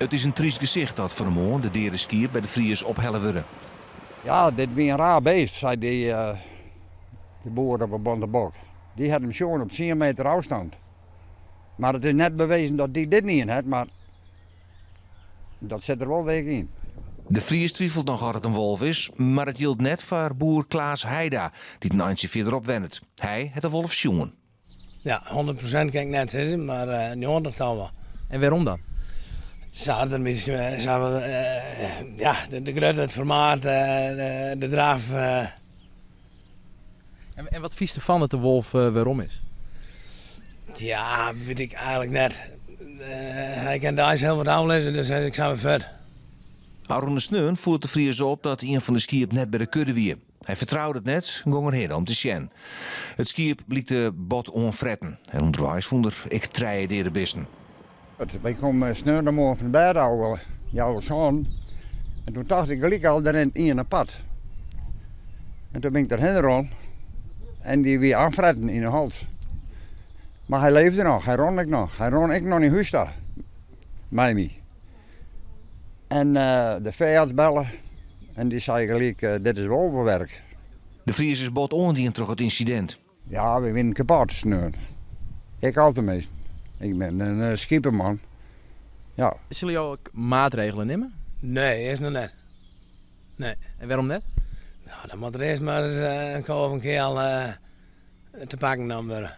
It is in tryst gesicht dat fan 'e moarn de deade skiep by de Fries ophelle wurde. Ja, dit wie in raar beest, sei dy de boer op 'e Bontebok. Dy hat him sjoen op tsien meter ôfstân. Mar it is net bewezen dat dy dit dien hat, mar dat sit der wol dik yn. De Fries twifelt noch oft it in wolf is, mar it jildt net foar boer Klaas Heida, dy't in eintsje fierderop wennet. Hy hat de wolf sjoen. Ja, 100% kin ik net sizze, mar 90 dan wol. En wêrom dan? Sa er my, sa, ja, de grutte, it formaat, de draf. En wat fynst derfan dat de wolf werom is? Ja, wit ik eigenlik net. Hy kin deis hiel wat ôflizze, dus ik sa wer fuort. Ofrûne sneon foel it de Fries op dat ien fan de skiep net by de kudde wie. Hy fertroude it net en gong derhinne om te sjen. It skiep blykte bot oanfretten en ûnderweis fûn er ek trije deade bisten. Wy komme sneontemoarn fan bêd ôf, healwei sânen. En toen tocht ik gelyk al, der rint ien apart. En toen bin ik derhinne rûn en dy wie oanfretten yn 'e hals. Mar hy leefde noch, hy rûn ek noch. Hy rûn ek noch nei hús ta mei my. En de feearts belle en dy sei gelyk, dit is wolvewerk. De Fries is bot oandien troch it ynsidint. Ja, wy wienen kapot sneon. Ik alteminsten. Ik bin in skieppeman. Ja. Sille jo ek maatregelen nimme? Nee, earst noch net. Nee. En wêrom net? Nou, dan moat der earst mar ris in ko of in keal te pakken nommen wurde.